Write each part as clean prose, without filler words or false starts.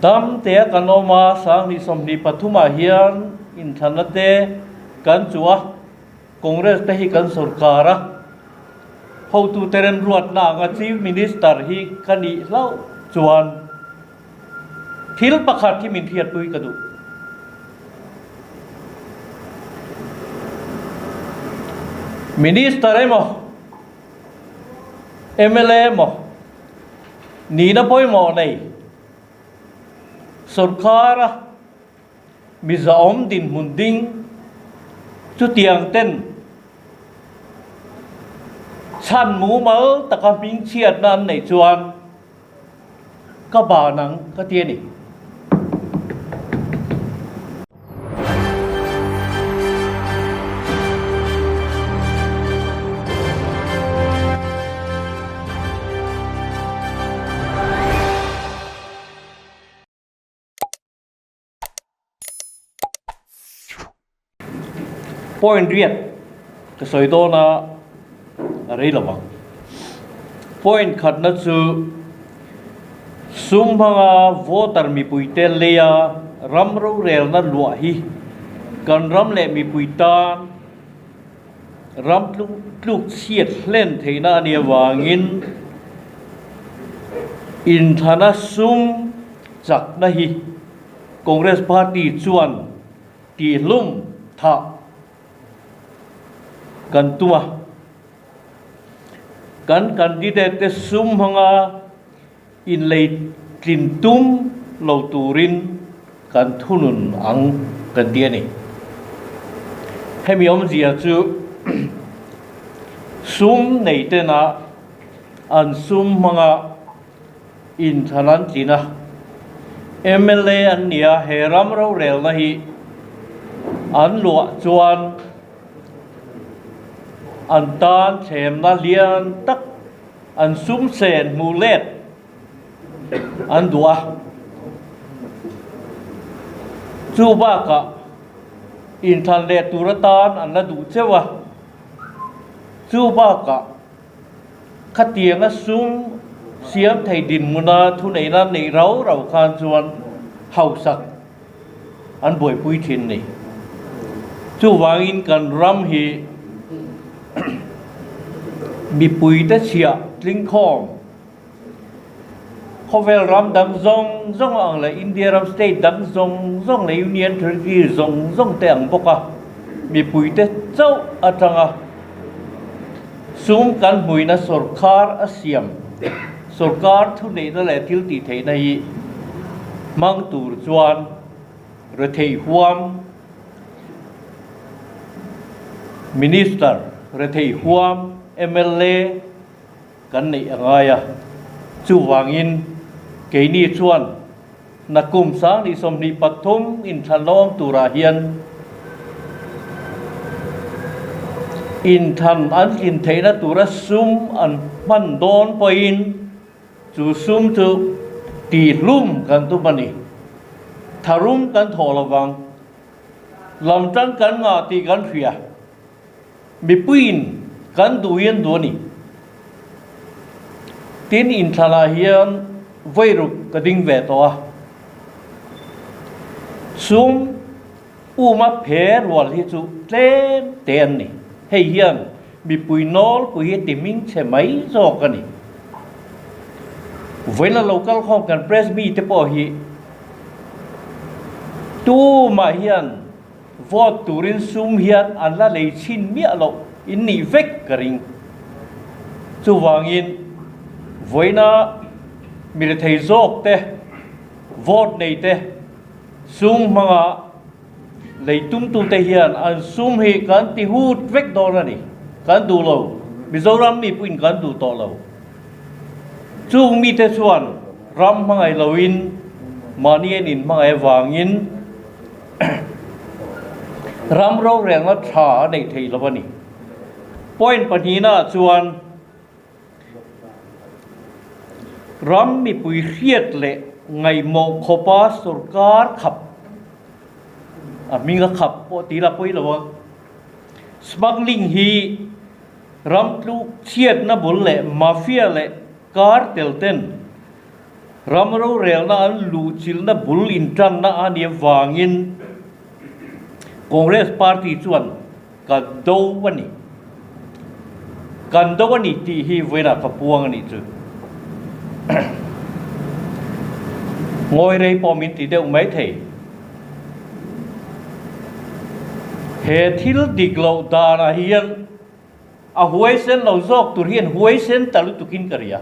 Dam tea kan awm a, 2023 ah hian inthlanna te kan chuh a, Congress te hi kan sorkar a, hotute remruatna anga Chief Minister hi ka nih hlauh chuan thil pakhat hi min hriatpui ka duh. Minister emaw, mla emaw nihna pawimawh nei sorkar a Mizoawm dinhmun ding chutiang ten chhan mumal taka hmingchhiatna an neih chuan ka ban ang ka ti a ni. Point riat ka sawi dawn a, a rei lo ang. Point khatna chu sum hmanga voter mipuite leia ram rorelna luah hi kan ram leh mipui tan ram tluk chhiat hlen theihna a nih avangin inthlana sum Chakna hi Congress Party chuan tihlum thah kan tum a, kan candidate te sum hmanga inlei tlin tum lo turin kan thunun ang kan ti a ni. Hemi awmzia chu sum nei tena an sum hmanga Inthlan an tlin a, mla an ni a, he ram rorelna hi an luah chuan an tan thlemna lian tak an sum sen hmuh let an duh a. Chu bakah inthlan leh tur atan an la duh cheuh a, chu bakah Khatianga sum siam thei dinhmuna thuneihna neih rau rau khan chuan hausak an buaipui thin ni. Chuvangin kan ram hi mipuite chhiah tlingkhawm khawvel ram dang zawng zawng ang leh India ram state dang zawng zawng leh Union Territory zawng zawng te ang bawk a, mipuite chauh atanga sum kan hmuina sorkar a siam, sorkar thuneihna leh thil tih theihna hi hmang tur chuan retheih huam Minister, retheih huam mla, Kan neih a ngai a, chuvangin keini chuan nakum 2023 inthlanlawm turah hian inthlan an tlin theihna tura sum an hman dawn pawhin chu sum chu tihlum kan tum a ni. Tharum kan thawh lovang, lamtan kan ngah tih kan hria. Mipuiin kan duh hi an duh a ni. Tin, inthlanah hian vairuk ka ding ve tawh a. Sum uma phe rual hi chu tlem te an ni. Hei hian mipui nawlpui hi ti hming chhe mai zawk a ni. Vawiin lo kal khawm kan press mite pawh hi tumah hian Vote turin sum hian an la lei chhin miah loh in nih vek ka ring. Chuvangin vawiina mi rethei zawk te, vote nei te, sum hmanga lei tumtute hian an sum hi kan ti hut vek dawn a ni. Kan duh lo. Mizoram mi pawhin kan duh tawh lo. Chung mite chuan ram hmangaih loin mahni an inhmangaih avangin ram rorelna tha a neih theih lo a ni. Point pahnihnaah chuan ram mipui hriat leh ngaihmawh khawpa sorkar khap, a hminga khap pawh tih la pawi lo a, smuggling hi ram tluk chhiatna bul leh mafia leh cartel ten. Ram rorelna an luhchilhna bul intanna a nih avangin Congress party chuan kan do a ni. Kan do a ni tih hi vawiinah ka puang a nih chu. Ngawi rei pawh min ti deuh mai thei. He thil dik loh danah hian A huaisen lo zawk tur hian huaisen ta lutukin ka ria.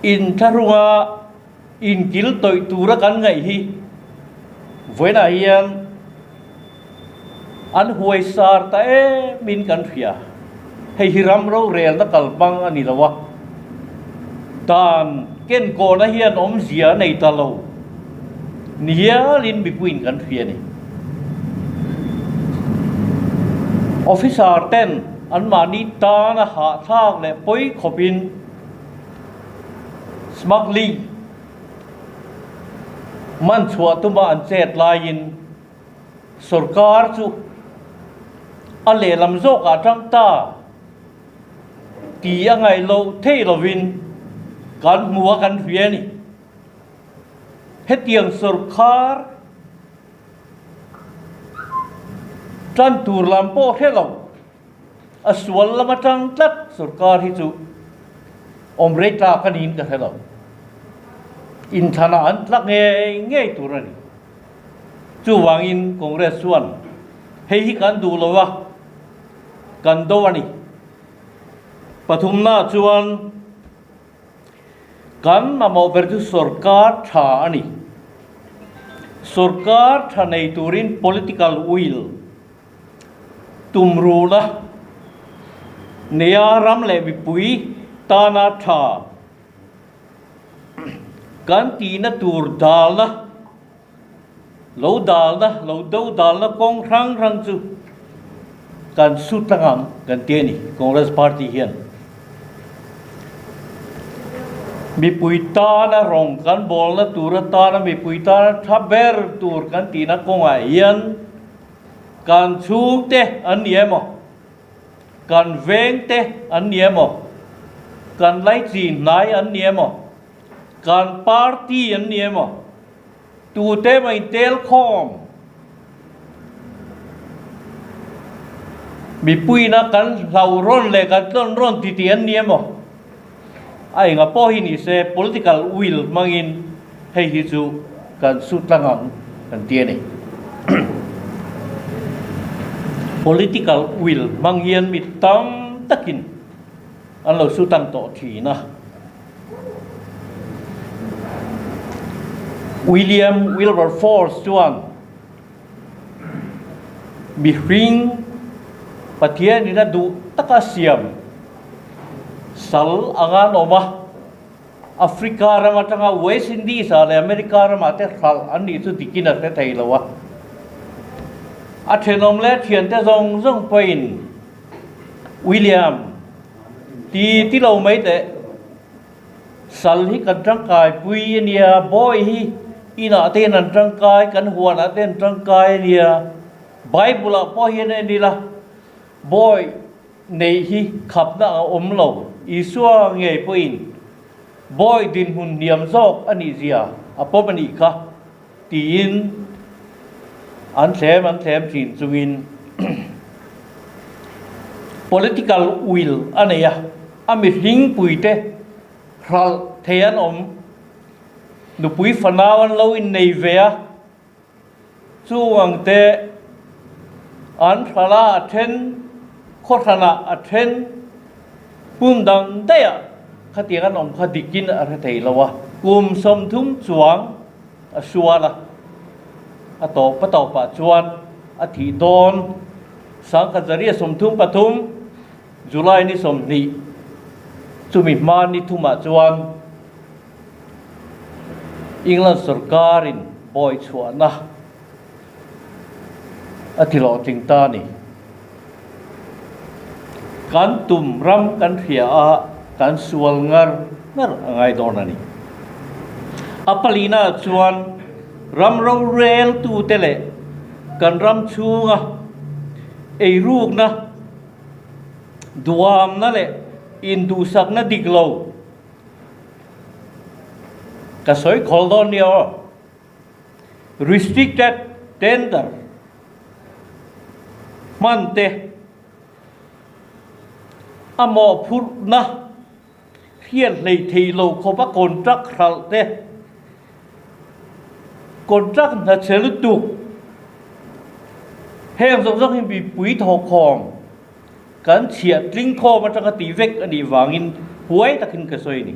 Inthlahrunga inkil tawih tura kan ngaih hi vawiinah hian an huaisar ta emin kan hria. Hei hi ram rorelna kalhmang a ni lo a, dan kenkawhna hian awmzia a nei ta lo. Ni hialin mipuiin kan hria a ni. Officer ten anmahni tana hahthlak leh pawi khawpin smuggling man chhuah tuma an chet laiin sorkar chu a lehlam zawkah tang ta tih a ngaih loh theih lovin kan hmu a kan hria a ni. Hetiang sorkar tan tur lam pawh hre lo, a sual lam atang tlat sorkar hi chu awm rei tlak a niin ka hre lo. Inthlanah an tla ngei ngei tur a ni. Chuvangin Congress chuan hei hi kan duh lo a, kan do a ni. Pathumnaah chuan. Kan mamawh ber chu sorkar tha a ni. Sorkar tha nei turin political will tumruhna neia ram leh mipui tana tha kan tihna tur dalna Lo dalna, lo do dalna kawng hrang hrang chu kan su tlang ang kan ti a ni, Congress party hian. Mipui tana rawng kan bawlna tur atana mipui tana tha ber tur kan tihna kawngah hian kan chhungte an ni emaw, kan vengte an ni emaw, kan laichin hnai an ni emaw, kan party an ni emaw, Tute mah in tel khawm. Mipuiina kan hlau rawn leh kan tlawn rawn ti tih an ni emaw? A enga pawh hi ni se political will hmangin hei hi chu kan su tlang ang kan ti a ni. Political will hmang hian mi tam takin an lo su tlang tawh thin a. William Wilberforce chuan mihring Pathianin a duh taka siam sal anga an awm a, Africa ram atanga West Indies ah leh America ramah te hralh an nih chu dikin a hre thei lo a. A thenawm leh a thiante zawng zawng pawhin William Ti ti lo mai teh. Sal hi kan tangkai pui a nia, bawi hi inah te hian an tangkai, kan huanah te an tangkai a nia. Bible ah pawh hian en ila, bawi neih hi khapna a awm lo. Isua ngei pawhin bawi dinhmun hniam zawk a nih zia a pawm a nih kha. Tiin an thlem an thlem thin chungin political will a nei a, a mihringpuite hralh thei an awm, nupui fanau an lo innei ve a, chung ang te an hralh a, a then khawhranah a then hmun dang daih ah khatiang an awm kha dikin a hre thei lo a, kum 30 chuang. A sual a, a tawp a tawpah chuan a thih dawn. 1933, July ni 20, chumi hma ni thumah chuan England sorkarin bawi chhuahna a ti hlawhtling ta a ni. Kan tum ram kan hria a, kan sual ngar ngar a ngai dawn a ni. A palina chuan ram roreltute leh kan ram chhunga eirukna, duamna leh induhsakna dik lo. Ka sawi khawl dawn nia aw. Restricted tender hman te a mawhphurhna hriat hlei thei lo khawp a contract hralh te, contract hna chhe lutuk heng zawng zawng hi mipui thawhkhawm kan chhiah tling khawm atanga tih vek a nih vangin huai takin ka sawi a ni.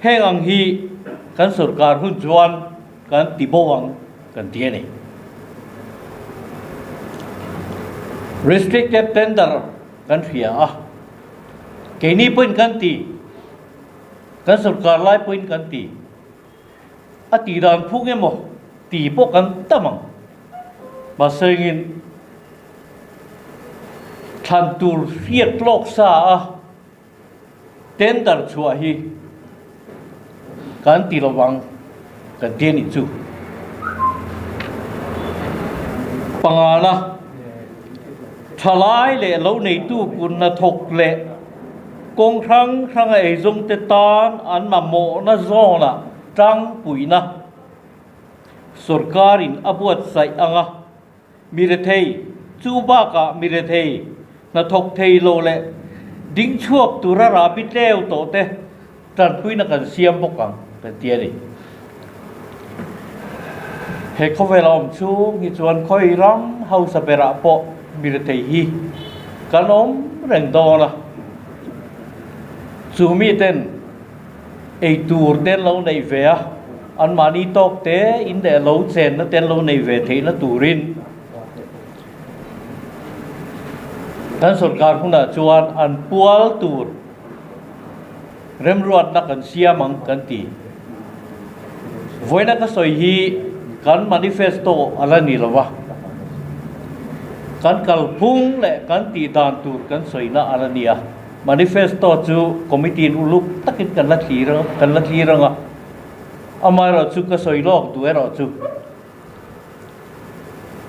Heng ang hi kan sorkar hun chuan kan ti bo ang kan ti a ni. Restricted tender kan hria a, keini pawhin kan ti, kan sorkar lai pawhin kan ti, a tih dan phung emaw ti pawh kan tam ang. Mahse engin thlan tur hriat lawk sa a. Tender chhuah hi kan ti lo vang kan ti a nih chu. Pangana, thalai leh lo neitu kun hnathawk leh kawng hrang hranga eizawngte tan an mamawhna zawnah tangpuina sorkarin a buatsaih ang a. Mi rethei, chu bakah mi rethei, hnathawk thei lo leh ding chhuak tura rahbi tleu tawh te tanpuina kan siam bawk ang kan ti a ni. He khawvel a awm chhung hi chuan khawi ram hausa berah pawh mi rethei hi kan awm reng dawn a, chu miten Ei tur te an lo neih ve a, anmahni tawk te in leh lo chenna te an lo neih ve theihna turin kan sorkar hunah chuan an pual tur remruatna kan siam ang kan ti. Vawiina ka sawi hi kan manifesto a la ni lo va, kan kalphung leh kan tih dan tur kan sawina a la ni a. Manifesto chu committee in uluk takin kan la thlir ang kan la thlir ang a, amaherawh chu ka sawi lawk duh erawh chu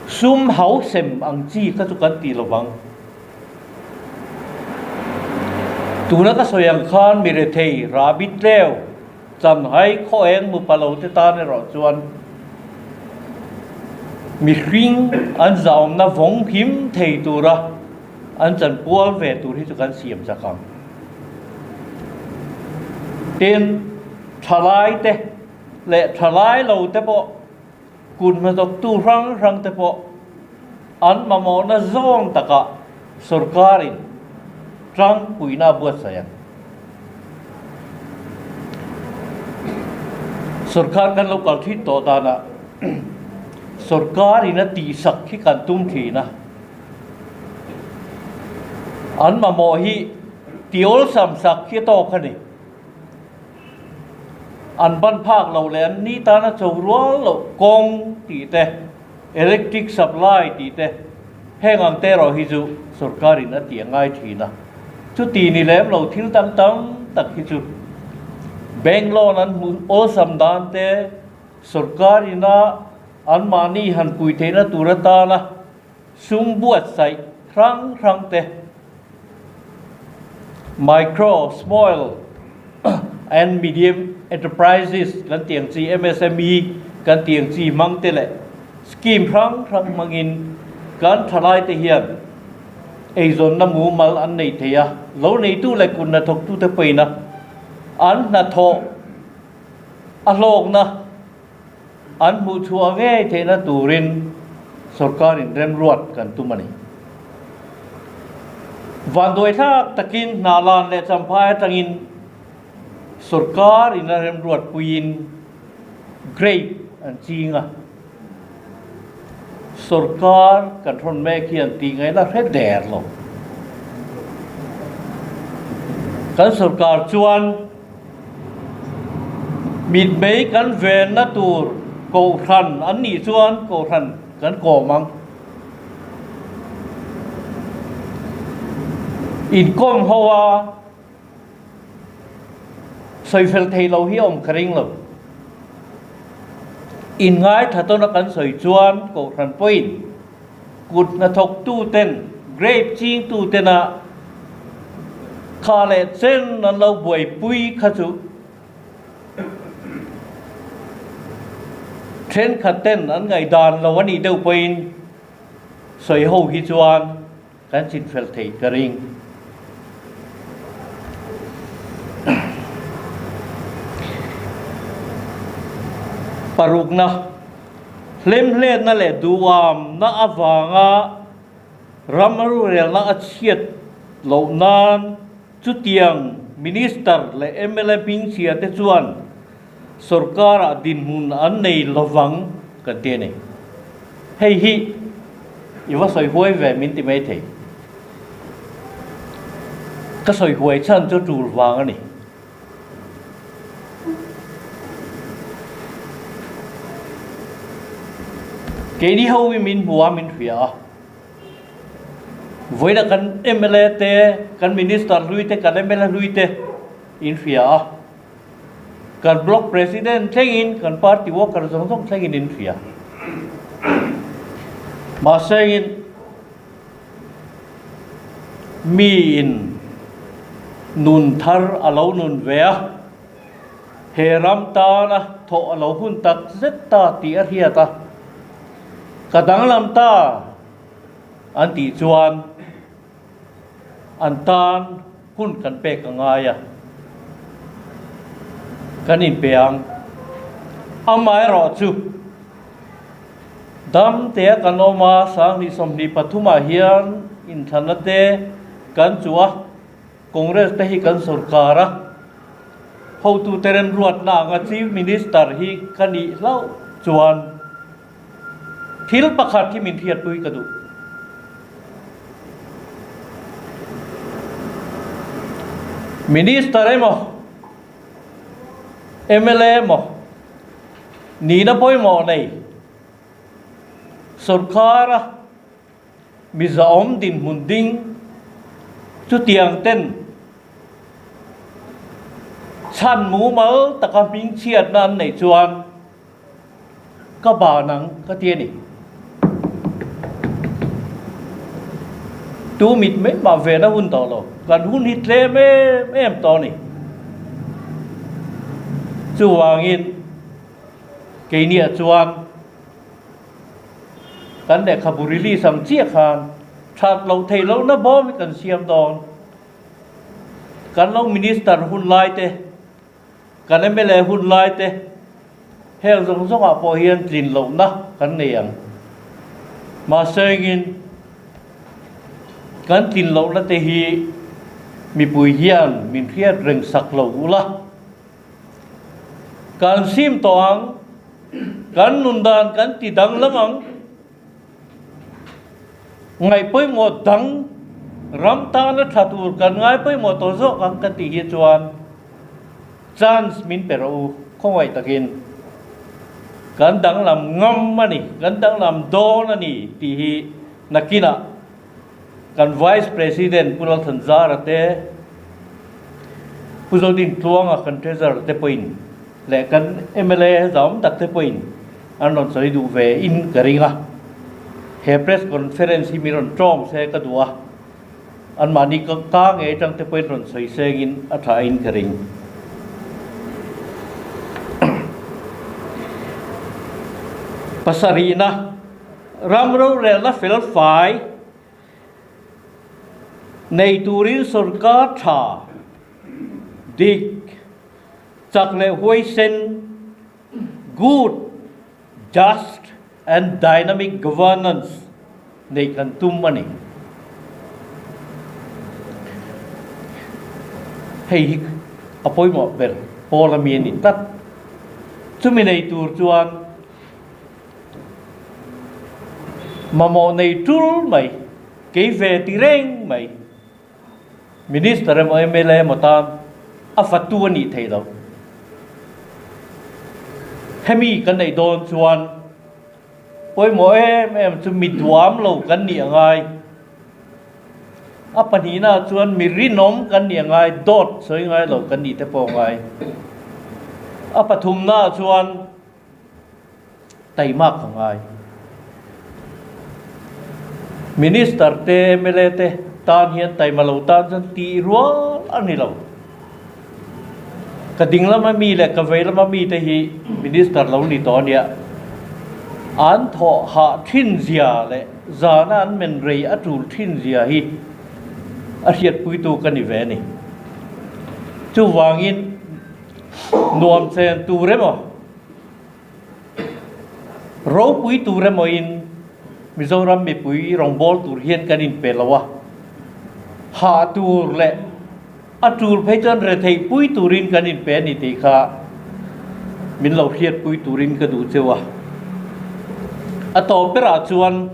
sum hausem ang chi kha chu kan tih lo vang. Tuna ka sawi ang khan mi rethei rahbi tleu chanhai khaw eng hmu pa lo te tan erawh chuan mihring an zahawmna vawng him thei tura An chanpual ve tur hi chu kan siam chak ang. Tin, thalai te leh thalai lo te pawh, kut hnathawktu hrang hrang te pawh an mamawhna zawng takah sorkarin tangpuina a buatsaih ang. Sorkar kan lo kal thin tawh danah sorkarin a tihsak hi kan tum thin a. An mamawh hi ti awlsam sak hi a tawk a ni. An ban phak loh leh an ni tana cho rual loh kawng tih te, electric supply tih te, heng ang te erawh hi chu sorkarin a tih a ngai thin a. Chuti ni lem lo thil dang tam tak hi chu bank loan an hmuh awlsam dan te, sorkarina anmahni han pui theihna tur atana Sum buatsaih hrang hrang te, Micro, Small and Medium Enterprises kan tih ang chi, MSME kan tih ang chi hmang te leh scheme hrang hrang hmangin kan thalai te hian eizawnna mumal an nei thei a, lo neitu leh kut hnathawktute pawhin a an hnathawh a hlawkna An hmuh chhuah ngei theihna turin sorkarin remruat kan tum a ni. Vanduaithlak takin Hnahlan leh Champhai atangin sorkarin a remruat puiin grape an ching a. Sorkar kan hrawn mek hian tih ngaihna hre der lo. Kan sorkar chuan Mitmei kan venna tur kohhran an nih chuan kohhran kan kawm ang. Inkawm ho a sawi fel thei lo hi a awm ka ring lo. Inngaithla tawna kan sawi chuan kohhran pawhin Kut hnathawktu ten, grape chingtu tena kha leh chen an lo buaipui kha chu Thenkhat ten an ngaihdan lo a nih deuh pawhin sawi ho hi chuan kan chinfel theih ka ring. Parukna, hlemhletna leh duhamna avanga ram rorelna a chhiat loh nan chutiang Minister leh mla hmingchhia te chuan sorkarah dinhmun an nei lovang kan ti a ni. Hei hi i va sawi huai ve min ti mai thei. Ka sawi huai chhan chu tul vang a ni. Keini ho hi min hmu a, min hria a. Vawiina kan mla te, kan minister hlui te, kan mla hlui te in hria a. Kan block president thlengin, kan party worker zawng zawng thlengin in hria. Mahsengin miin nun thar a lo nun ve a, he ram tana thawh a lo hun tak zet ta tih a hriat a, ka danglam ta an tih chuan, An tan hun kan pek a ngai a, kan inpe ang. Amaherawhchu, dam tea kan awm a, 2024 ah hian inthlanna te kan chuh a, Congress te hi kan sorkar a, hotute remruatna anga Chief Minister hi ka nih hlauh chuan, Thil pakhat hi min hriatpui ka duh. Minister emaw, mla emaw nihna pawimawh nei sorkara mizaawm dinhmun ding chutiang ten chhan mumal taka hmingchhiatna an neih chuan Ka ban ang ka ti a ni. Tu mit mai mah ven a hun tawh lo. Kan hun hi tlem em em tawh a ni. Chuvangin keiniah chuan kan lehkhabu release ang chiah khan that loh theih lohna bawm hi kan siam dawn. Kan lo minister hun lai te. Kan mla hun lai te heng zawng zawng ah pawh hian tlin lohna kan nei ang. Mahse engin kan tlin lohna te hi mipui hian min hriat reng sak lo ula. Kan sim tawh ang, kan nun dan kan ti danglam ang. Ngaih pawimawh dang ram tana tha tur kan ngai pawimawh tawh zawk ang ka tih hi chuan chance min pe rawh u khawngaih takin kan danglam ngam a ni, kan danglam dawn a ni tih hi nakinah kan Vice President Pu Lalthanzara te, Pu Zodintluanga kan Treasurer te pawhin leh kan mla zam tak te pawhin an rawn sawi duh ve in ka ring a, he press conference hi min rawn tawng se ka duh a, anmahni ka ka ngei atang te pawhin rawn sawi sengin a tha in ka ring. Pasarihna, ram rorelna fel fai nei turin sorkar tha dik chak leh huaisen, Good, just and dynamic governance neih kan tum a ni. Hei hi a pawimawh ber pawl a mi a ni tlat. Chumi nei tur chuan mamawh nei tul mai, kei ve ti reng mai. Minister emaw mla emaw tan a fatu a nih theih loh. Hemi kan neih dawn chuan pawimawh em em chu mi duam lo kan nih a ngai. A pahnihna chuan mi rinawm kan nih a ngai, dawt sawi ngai lo kan nih te pawh a ngai. A pathumna chuan Taimak ka ngai. Minister te, mla te tan hian taima lo tan chuan tih rual a ni lo. Ka ding lama mi leh ka vei lama mi te hi Minister lo ni tawh a nia. An thawh hah thin zia leh zana an men rei a tul thin zia hi a hriatpuitu ka ni ve a ni. Chuvangin nuam chen tur emaw, ropui tur emawin Mizoram mipui rawngbâwl tur hian kan inpe lo a, hah tur leh A tul phei chuan retheih pui turin kan inpe a ni tih kha min lo hriatpui turin ka duh cheu a. A tawp berah chuan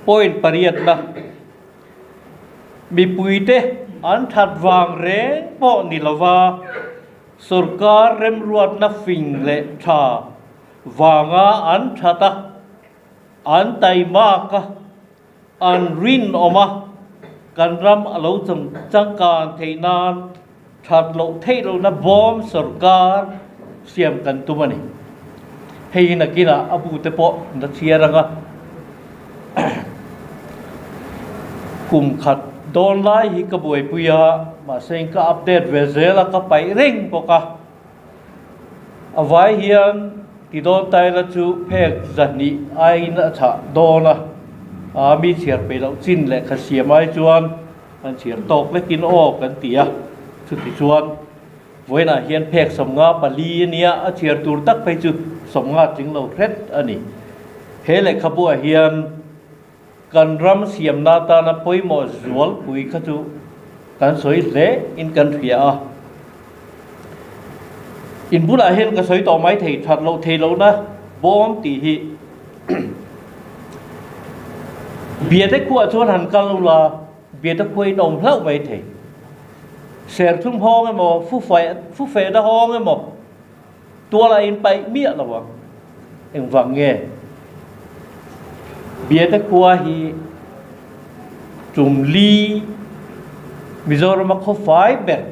point pariatna mipuite an that vang reng pawh ni lova sorkar remruatna fing leh tha vanga an that a, an taimak a. An rinawm a, kan ram a lo changkan theih nan that loh theih lohna bawm sorkar siam kan tum a ni. Hei hi nakinah a bu te pawh na chhiar ang a, kum khat dawn lai hi ka buaipui a, mahse ka update ve zel a, ka paih reng bawk a. A vai hian ti dawn taila chu phek zahnih aiin a chhah dawn a, aa mi chhiar peih loh chin lehkha siam ai chuan an chhiar tawk vekin aw kan ti a, chuti chuan vawiinah hian phek 54 a nia, a chhiar tur tak phei chu 50 tling lo hret a ni. He lehkhabuah hian. Kan ram siamna atana pawimawh zualpui kha chu kan sawi hle in kan hria a. In bulah hian ka sawi tawh mai thei that loh thei lohna bawm tih hi Biate khuah chuan han kal ula Biate khua in awm hlauh mai thei. Serthum hawng emaw, Fufehna hawng emaw Tual a inpaih miah lo ang. Engvang nge? Biate khua hi tum li Mizorama khaw fai ber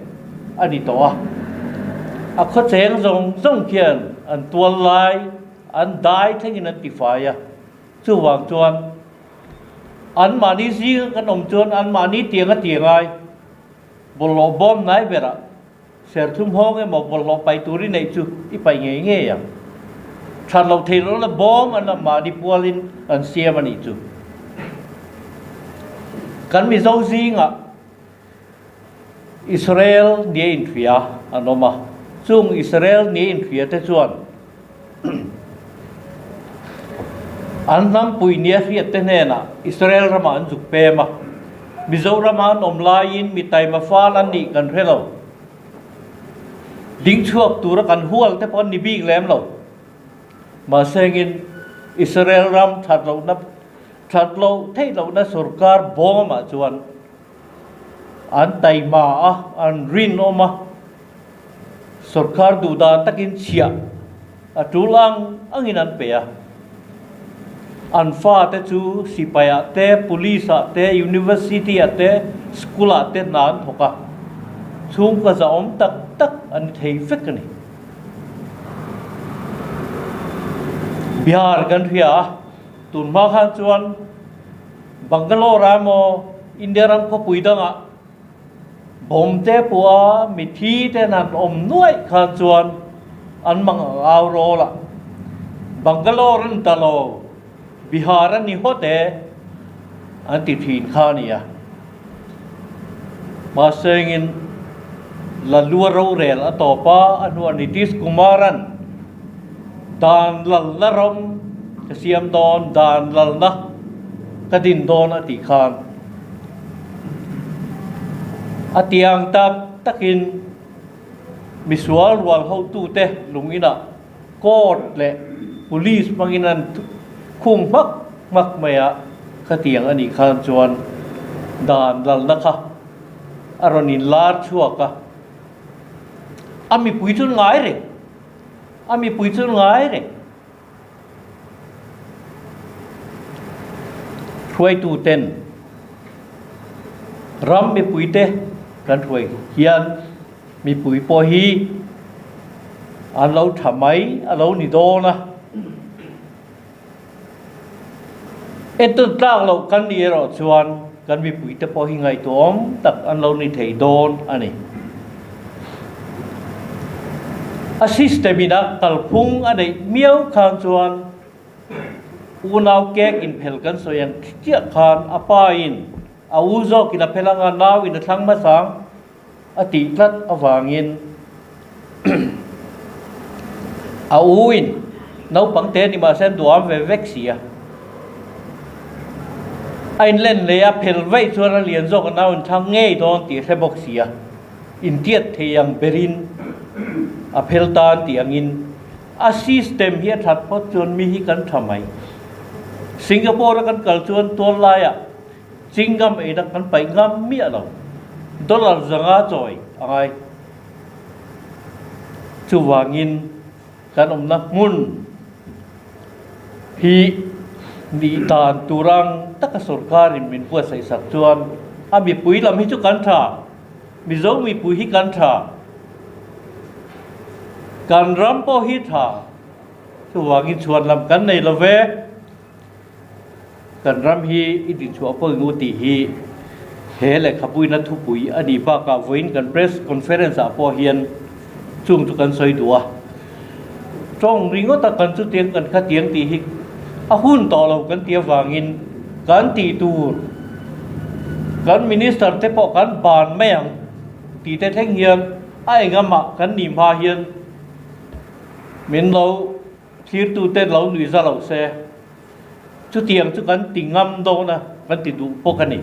a ni tawh a. A khaw cheng zawng zawng khian an tual lai, an dai thlengin an tifai a. Chuvang chuan anmahni zinga kan awm chuan anmahni tiang a ti ngai. Bawlhhlawh bawm hnai berah Serthlum hawng emaw bawlhhlawh paih tur i neih chu i paih ngei ngei ang. That loh thei lo la bawm an lam mahni pualin an siam a nih chu. Kan Mizo zingah Israel nia inhria an awm a, chung Israel nia inhria te chuan An hnampui nia hriatte hnenah Israel ramah an zuk pem a, Mizorama an awm laiin mi taima fal an nih kan hre lo. Ding chhuak tura kan hual te pawh an ni bik lem lo. Mahsengin Israel ram that lohna that loh theih lohna sorkar bawmah chuan an taima a, an rinawm a, Sorkar duhdan takin chhiah a tul ang angin an pe a. An fate chu sipaiah te, police ah te, university ah te, school ah te hna an thawk a. Chhungkaw zahawm tak tak an ni thei vek a ni. Bihar kan hria a, tun hma khan chuan Bangalore ah emaw India ram khawpui dangah Bawm te pawha mithi ten han awm nuaih khan chuan an mang ang au rawl a, Bangalore an ta lo, Bihar a ni hawt e an ti thin kha a ni a. Mahse engin Lalua rorel a tawp a, a hnuah Nitish Kumar-a'n dan lalna ram ka siam dawn, dan lalna ka din dawn a tih khan, A tiang tak takin misual rual hotute lung inah court leh police hmangin an khung hmak hmak mai a, khatiang a nih khan chuan dan lalna kha a rawn inlar chhuak a, a mipui chu ngai reng, a mipui chu ngai reng. Hruaituten ram mipuite kan hruai hian mipui pawh hi an lo tha mai a lo ni dawn a. Entawn tlak loh kan nih erawh chuan kan mipuite pawh hi ngaihtuahawm tak an lo ni thei dawn a ni. A system in a kalphung a neih miau khan chuan unau kek inphel kan sawi ang chiah khan a pa in a u zawk in a phel anga nau in a thlang hmasang a tih tlat avangin a u in naupang te ni mahse an duham ve vek si a. A inlen leh a phel vaih chuan a lian zawk a nau in thlang ngei dawn tih a hre bawk si a. Intiat thei ang berin a phel tan tih angin a system hi a that phawt chuan mi hi kan tha mai. Singapore a kan kal chuan tual laiah chingam eina kan paih ngam miah lo. Dollar zanga chawi a ngai. Chuvangin kan awmna hmun hi nih dan tur ang taka sorkarin min buatsaih sak chuan a mipui lam hi chu kan tha. Mizo mipui hi kan tha, kan ram pawh hi tha, chuvangin chhuan lam kan nei lo ve, kan ram hi i dinchhuah pawh eng u tih hi he lehkhapuina thupui a nih bakah vawiin kan press conference ah pawh hian chung chu kan sawi duh a, tawng ringawt a kan chutiang kan khatiang tih hi a hun tawh lo kan tih avangin kan tih tur kan minister te pawh kan ban mai ang tih te thleng hian a engamah kan nih hma hian min lo thlir te lo nuih za lo se chutiang chu kan ti ngam dawn a kan ti duh bawk a ni.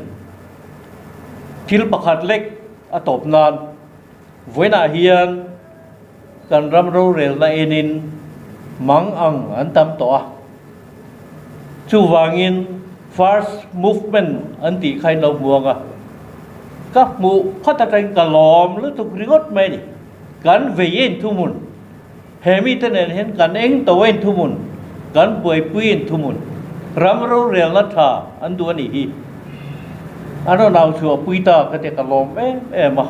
Thil pakhat lek a tawp nan. Vawiinah hian kan ram rorelna enin mang ang an tam tawh a, chuvangin first movement an tih kha in lo hmu ang a, ka hmuh phawt atangin ka lawm lutuk ringawt mai a ni. Kan vei en thuhmun, he mite nen hian kan eng to en thuhmun, kan buaipui en thuhmun, ram rorelna tha an duh a nih hi. An rawn au chhuah pui ta ka ti a, ka lawm em em a.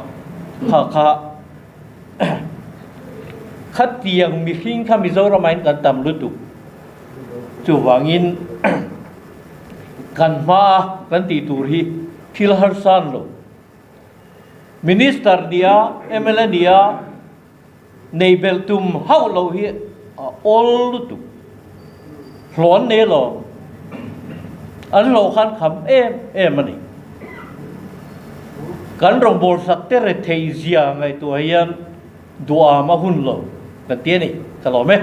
Kha kha khatiang mihring kha Mizoramah hian kan tam lutuk. Chuvangin kan hmaa kan tih tur hi thil harsa an lo. Minister nia, mla nia nei belh tum hauh loh hi a awl lutuk. Hlawh an nei lo. An hlawh khan kham em em a ni. Kan rawngbâwl sak te rethei zia ngaihtuah hian duham a hun lo kan ti a ni. Ka lawm e.